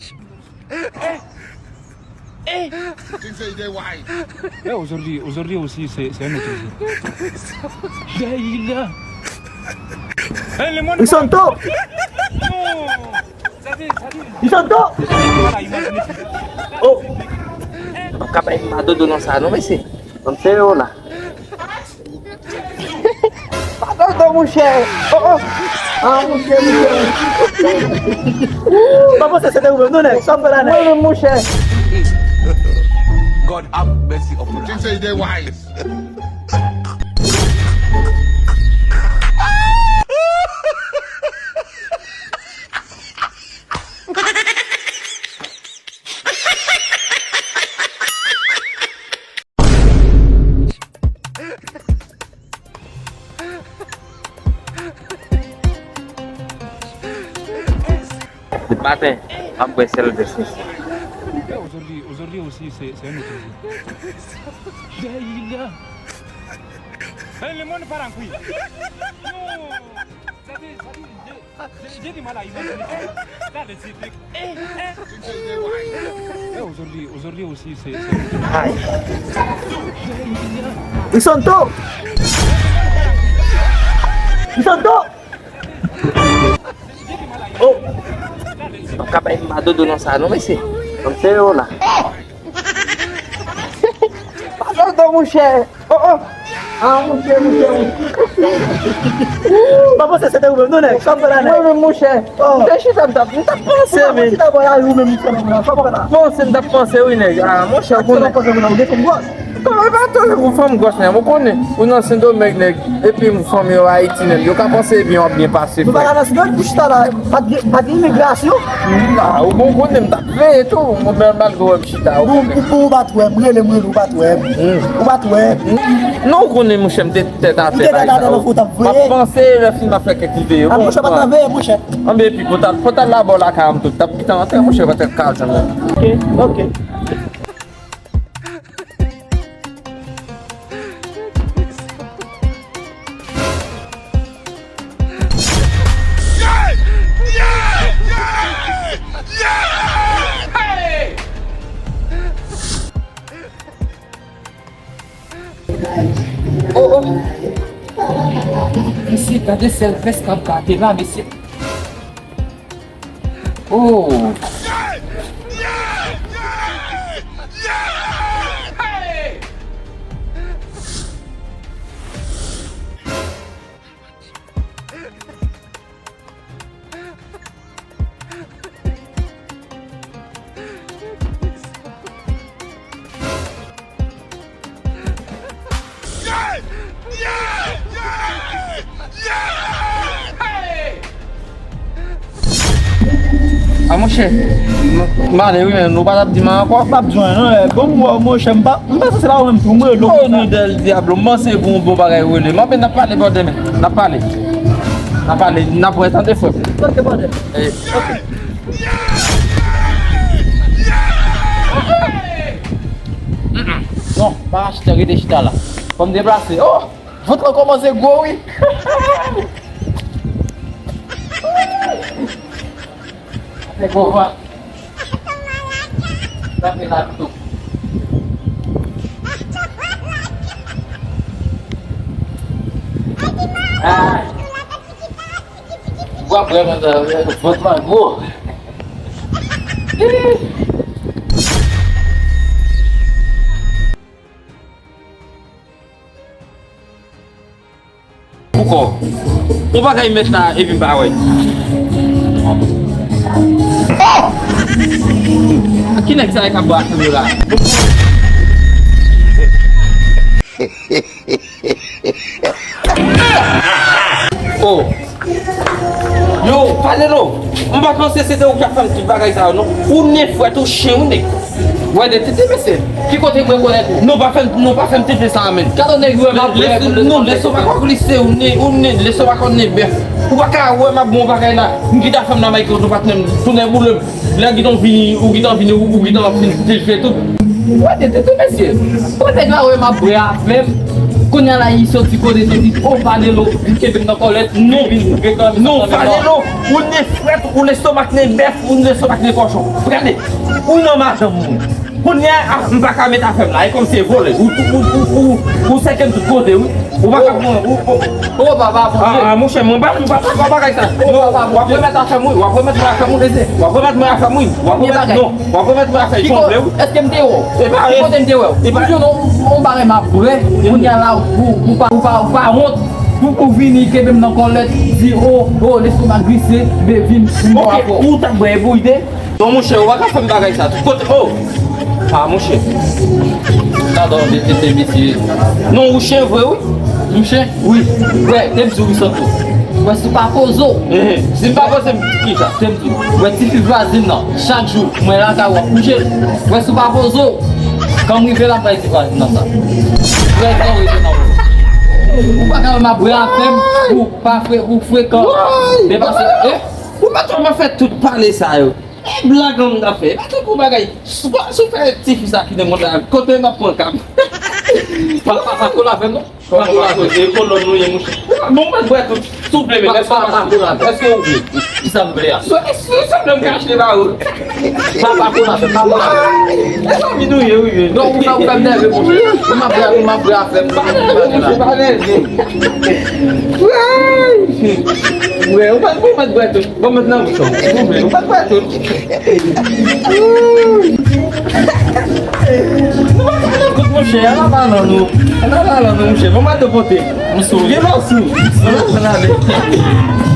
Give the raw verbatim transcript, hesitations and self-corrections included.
Eh, aujourd'hui, aujourd'hui aussi, c'est c'est un autre jour. Daïla. Eh, le monde Ils sont tôt. Non. Ils sont tôt. Oh. Ou ka bay m madodo nan sa non mesye. Ban m sere w la. Madodo monchè. Oh, oh. Ah monchè, monchè. Ou pa panse se te ou menm non nèg, sa w fè la nèg. Mwen menm monchè. God have mercy upon us. Depi maten, m ap bwè sèl de sesi. Aujourd'hui, aujourd'hui aussi, c'est c'est un autre jour. Daïla. Eh, le monde part en couille. Non. J'ai du mal à imaginer ça. Là, le type, eh, eh. Eh, aujourd'hui, aujourd'hui aussi, c'est c'est un autre jour. Aïe. Ils sont tôt. Ils sont tôt. Oh. Ou ka bay m madodo nan sa non mesye. Ban m sere w la. Madodo monchè. Oh, oh. Ah monchè, monchè, monchè. Ou pa panse se te ou menm non nèg, sa w fè la nèg. Mwen menm monchè. Oh. M te chita m t ap m t ap panse men. Chita bò la ou menm ou fè la sa w fè la. Panse m t ap panse wi nèg. Ah monchè ou konnen. Ou panse ou gen fanm gwòs. Kòman e pa tande pou fanm gwòs nèg, ou konnen, ou nan Sendomeng nèg, epi fanm yo Ayiti nèg, yo ka panse byen w ap byen pase frè. Nou pa ka nan Sendomeng pou chita la, pa gen pa gen imigrasyon. Ah, ou bon konnen m t ap veye tou, mwen menm malgre w wè m chita. Ou bon, ou bon, ou pa t wè m, rele m, rele ou pa t wè m. Ou pa t wè m. Non, ou konnen monchè m te tèt atè la. Ou te tèt atè la, ou t ap veye. M ap panse lè fin m ap fè kèk ide yo. Ah, monchè, pa t nan veye, monchè. Anben epi pou t al pou t al labò lakay an m tou, t ap kite an atè, monchè, pa t ka jwenn mwen. Ok, ok. Oh, oh. Mesye, gade sèl vès k ap gate la, mesye. Oh. A monchè, m ale wi, men nou pa t ap di m ankò. M p ap di w anyen non. Bon, m wè w, monchè, m pa, m pa sanse la ou menm tou, m rele w. Oh non, Del Diablo, m panse pou yon bon bagay rele. M anpe n ap pale bò demen. N ap pale. N ap pale, n ap wè tande frè m. Ok, bòdè. Eh. Ok. Mm-mm. Non, pa chita, rete chita la. Fò m deplase. Oh! Vant lan kòmanse gwo wi. Fè gwo vant. Sa fè la tou. Ah. Ou ap wè vant lan gwo. Poukò? Ou pa kay met la epi m pa wè. Oh! Ki nèg sa e k ap bwase dlo la? Oh! Yo, pale non! M pa t panse se te ou ki t ap fè m tout bagay sa yo non. Ou ne fwèt ou chen ou ne. Wè de tete mesye. Ki kote mwen konnen tou? Non pa fè m, non pa fè m tete sa a menn. Gade nèg yo wè m ap wè. Non, lestomak ou glise ou ne, ou ne, lestomak ou ne bèf. Ou pa ka wè m ap bon bagay la. M kite fè m nan Michael tou patnè m. Tounen boule m. Lè gentan vini, ou gentan vini, ou gentan fin te fè tout. Wè de tete mesye. Ou nèg la wè m ap bwè avè m. Kounye a la, li soti kote, li di, "O, Vanelo, vin kenbe m nan kòlèt, non, vin reklame non, sa nan men mwen." Vanelo, ou ne frèt, ou lestomak ne bèf, ou lestomak ne kòchon. Gade, ou nan madanm mwen. Kounye a, m pa ka met afè m la, e kòm se vòlè. Ou, ou, ou, ou, ou, ou sèke m tout kote, wi. Ou pa ka pran, ou, ou. O, papa, Bondye. Ah, ah, monchè, mwen pa, mwen pa dakò bagay sa. O, papa, Bondye. W ap remèt afè m, wi. W ap remèt mwen afè m, wi. W ap remèt mwen afè m, wi. W ap remèt, non. W ap remèt mwen afè m, jan w vle, wi. Èske m te wè w? E pa, ki kote m te wè w? Ou jwenn yon, yon bagay m ap bwè, kounye a la, ou, ou pa, ou pa, ou pa wont, pou, pou vini kenbe m nan kòlèt, di, "O, o, lestomak glise, men vin, vin bò avè w." Ok, ou t ap bwè, e pou ide? Non, monchè, ou pa ka fè m bagay sa tou. Kote, o! Ah, monchè. Gadon de tete mesye. Non, ou chen vre, wi. M chen? Wi. Wè, te m di w wi Santo. Wè, si w pa poze w. Ehe. Si m pa poze m, kisa? Te m di w. Wè, tifi vwazin nan, chak jou, mwen lakay w ap kouje. Wè, si w pa poze w, kan m rive la, m pral di vwazin nan sa. Wè, sa w rete nan w. Ou pa ka wè m ap bwè afè m, ou pa fre, ou frekan. Depase, eh? Ou pa tèlman fè tout pale sa yo. E blag an m ta fè. E pa tankou bagay. Sou, sou fè tifi sa ki nan mond la. Kote m ap pran kab. Pa, pa, pa kole avè m, non. Pa kole avè m. E kolòn nou ye, monchè. Bon, mwen bwè tout. Souple, men, èske w vle? Èske w vle? Kisa m vle a? Sou, sou, souple, m ka achte ba ou. Pa, pa kole avè m, pa kole avè m. E zanmi nou ye, wi, men. Non, ou fè, ou fè m nève, monchè. Ou m ap bwè, ou m ap bwè afè m. Pa nève, monchè, pa nève. Wè, ou pa, ou pa bwè tout. Bon, mentnan, ou chò. Souple, ou pa bwè tout. Nou pa ka nan kout, monchè. Ala malan nou. Ala malan nou, monchè. Bon, mato pote. M sou. Gen lò sou. Ann ale.